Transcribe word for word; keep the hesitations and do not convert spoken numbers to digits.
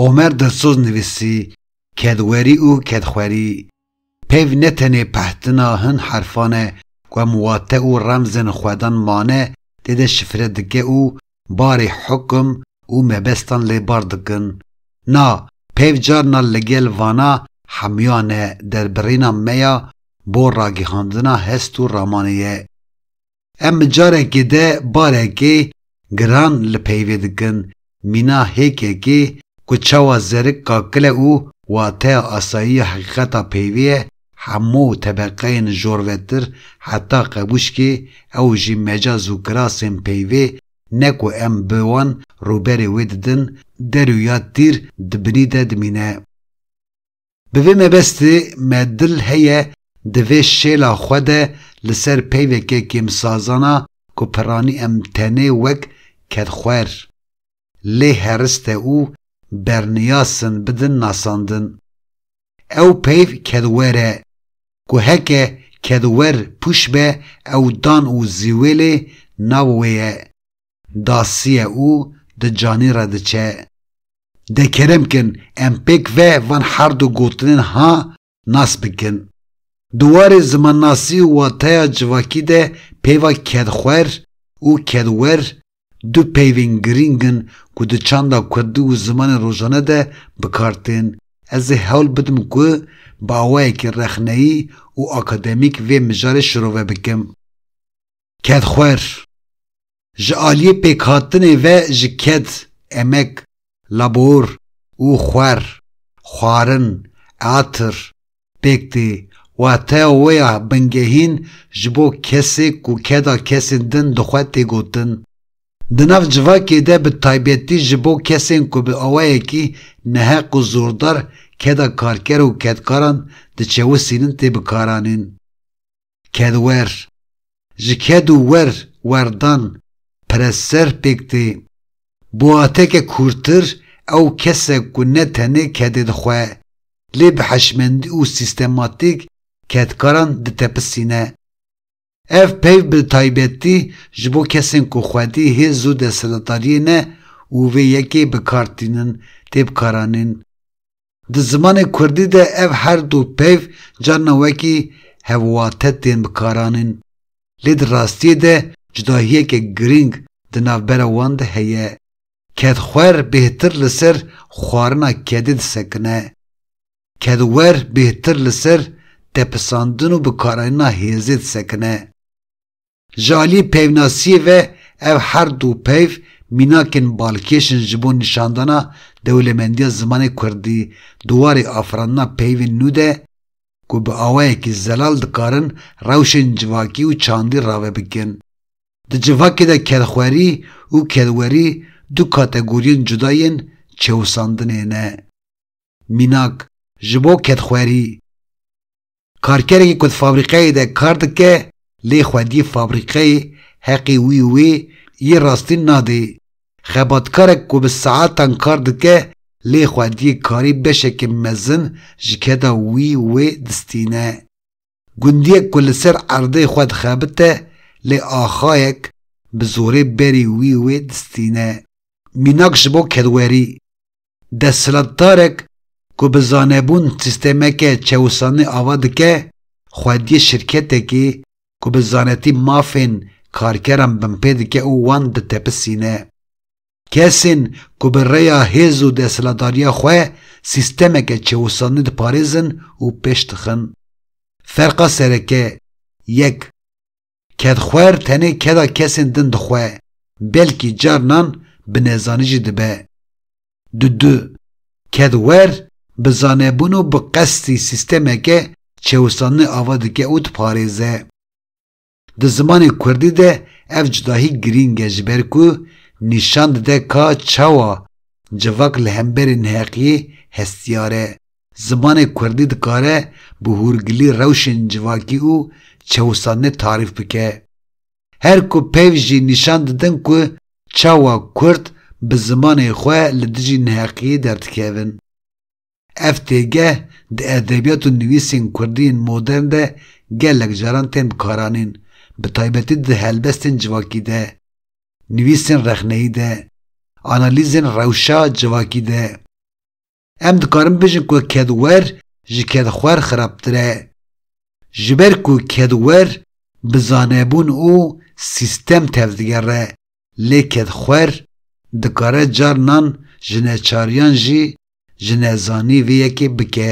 Omer Dilsoz nivîsî, Kedwerî û kedxwerî. Peyv ne tenê pehtina hin herfan e ku em wate û remzên xwedan mane tê de şifre dike û barê hukum û mebestan lê bar dikin. Na, peyv carna li gel vana hemiyan e, derbirîna me ya bo ragihandina hest û ramanê ye. Em bi carekê de barekê giran li peyvê dikin. Mîna hêkekê ku çawa zerik kakile û wateya asayî ya heqîqeta peyvê ye, hemû tebeqeyên jorvetir heta qebûşkê ew jî mecaz û kirasên peyvê ne ku em bi wan rûberê wê didin, der û ya tîr di binî de dimîne. Bi vê mebestê me dil heye di vê şêla xwe de li ser peyveke kêmsazana ku piranî em tenê wek kedxwer lê heriste û berniyasin bidin nasandin. Ew peyv kedwer e ku heke kedwer pûç be ew dan û zîwêlê nav wê ye. Dasiye û di canî re diçe. De kerem kin em pêk ve van her du gotinên ha nas bikin. Di warê zimannasî û wateya civakî de peyva kedxwer û kedwer du peyvên girîng in ku di çanda kurdî û zimanê rojane de bi kar tên. Ez ê hewl bidim ku bi awayekî rexneyî û akademîk vê mijarê şirove bikim. Kedxwer. Ji aliyê pêkhatinê ve ji ked, emek, labor û xwer, xwarin, atir, pêk tê. Wateya wê ya bingehîn ji bo kesê ku keda kesên din dixwe tê gotin. Di nav civakê de bi taybetî ji bo kesên ku bi awayekî neheq û zordar keda karker û kedkaran diçewisînin tê bikaranîn. Kedwer. Ji ked û wer, werdan, pireser pêk tê. Bi wateke kûrtir ew kesek ku ne tenê kedê dixwe, lê bi hişmendî û sîstematîk kedkaran ditepisîne. Ev peyv bi taybetî ji bo kesên ku xwedî hêz û desthilatdariyê ne û vê yekê bi kar tînin, tê bikaranîn. Di zimanê kurdî de ev her du peyv carna wekî hevwate tên bikaranîn. Lê di rastiyê de cudahiyeke girîng di navbera wan de heye. Kedxwer bêhtir li ser xwarina kedê disekine. Kedwer bêhtir li ser tepisandin û bikaranîna hêzê disekine. Ji aliyê peyvnasiyê ve ev her du peyv mînakên balkêş in ji bo nîşandana dewlemendiya zimanê kurdî di warê afirandina peyvên nû de ku bi awayekî zelal dikarin rewşên civakî û çandî rave bikin. Di civakê de kedxwerî û kedwerî du kategoriyên cuda yên çewisandinê ne. Mînak, ji bo kedxwerî. Karkerekî ku di fabrîkeyê de kar dike, lê xwediyê fabrîkeyê heqê wî wê yê rastî nadê. Xebatkarek ku bi saetan kar dike, lê xwediyê karî beşeke mezin ji keda wî wê distîne. Gundiyek ku li ser erdê xwe dixebite, lê axayek bi zorê berî wî wê distîne. Mînak ji bo kedwerî. Desthilatdarek ku bi zanebûn sîstemeke çewisandinê ava dike, xwediyê şirketekê ku bi zanetî mafên karkeran binpê dike û wan ditepisîne. Kesên ku bi rêya hêz û desthilatdariya xwe sîstemeke çewisandinê diparêzin û pêş dixin. Ferqa sereke, yek. Kedxwer tenê keda kesên din dixwe, belkî carnan bi nezanî jî dibe. Di du, kedwer bi zanebûn û bi qestî sîstemeke çewisandinê ava dike û diparêze. Di zimanê kurdî de ev cudahî girîng e, ji ber ku nîşan dide ka çawa civak li hemberî neheqiyê hestiyar e. Zimanê kurdî dikare bi hûrgilî rewşên civakî û çewisandinê tarîf bike. Her ku peyv jî nîşan didin ku çawa kurd bi zimanê xwe li dijî neheqiyê derdikevin. Ev têgeh di edebiyat û nivîsên kurdî yên modern de gelek caran tên bikaranîn, bi taybetî di helbestên civakî de, nivîsên rexneyî de, analîzên rewşa civakî de. Em dikarin bijin ku kedwer ji kedxwer xirabtir e. Ji ber ku kedwer bi zanebûn û sîstem tevdigere, lê kedxwer dikare carnan ji neçariyan jî ji nezanî vê yekê bike.